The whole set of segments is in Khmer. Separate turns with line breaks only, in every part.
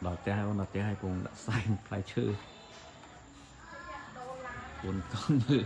ដល់ផ្ទះហើយអូនដល់ផ្ទះហើយពងដាក់សែនផ្លែឈើពួនកូនមើល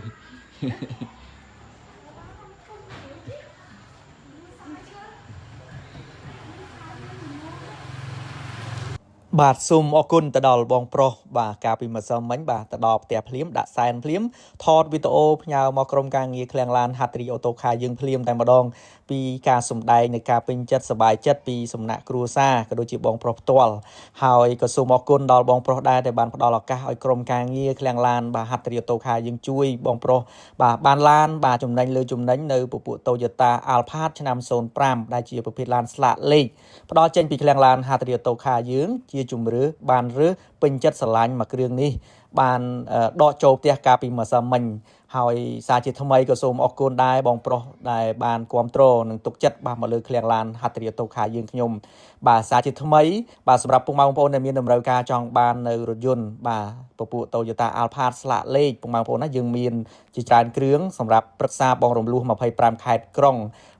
បាទសូមអរគុណទៅដល់បងប្រុសបាទកាលពីម្សិលមិញបាទទៅដល់ផ្ទះភ្លាមដាក់សែនភ្លាមថតវីដេអូផ្ញើមកក្រុមការងារឃ្លាំងឡានហាត្រីអូតូខាយើងភ្លាមតែម្ដងពីការសម្ដែងនៃការពេញចិត្តសប្បាយចិត្តពីសំណាក់គ្រួសារក៏ដូចជាបងប្រុសផ្ទាល់ហើយក៏សូមអរគុណដល់បងប្រុសដែរដែលបានផ្ដល់ឱកាសឲ្យក្រុមការងារឃ្លាំងឡានបាទហាត្រីអូតូខាយើងជួយបងប្រុសបាទបានឡានបាទចំណេញលើចំណេញនៅពពួក Toyota Alphard ឆ្នាំ05ដែលជាប្រភេទឡានស្លាកលេខ ផ្ដល់ចេញពីឃ្លាំងឡានហាត្រីអូតូខាយើងជាជំរឿបានរើសពេញចិត្តស្រឡាញ់មួយគ្រឿងនេះបានដកចូលផ្ទះកាលពីម្សិលមិញហើយសារជាថ្មីក៏សូមអរគុណដែរបងប្រុសដែលបានគ្រប់គ្រងនិងទុកចិត្តបាទមកលើឃ្លាំងឡានហាត្រីអូតូខាយើងខ្ញុំបាទសារជាថ្មីបាទសម្រាប់ពុកម៉ែបងប្អូនដែលមានតម្រូវការចង់បាននៅរថយន្តបាទពពួក Toyota Alphard ស្លាកលេខពុកម៉ែបងប្អូនណាយើងមានជាច្រើនគ្រឿងសម្រាប់ប្រឹក្សាបងរំលោះ25ខេត្តក្រុង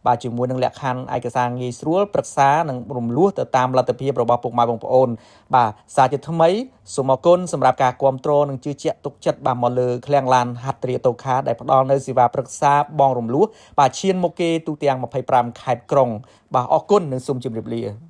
បាទជាមួយនឹងលក្ខខណ្ឌឯកសារងាយស្រួលប្រឹក្សានិងរំលោះទៅតាមលទ្ធភាពរបស់ពុកម៉ែបងប្អូនបាទសារជាថ្មីសូមអរគុណសម្រាប់ការគាំទ្រនិងជឿជាក់ទុកចិត្តបាទមកលើឃ្លាំងឡានហាត្រីតូខាដែលផ្ដល់នៅសេវាប្រឹក្សាបងរំលោះបាទឈានមុខគេទូទាំង25ខេត្តក្រុងបាទអរគុណនិងសូមជម្រាបលា។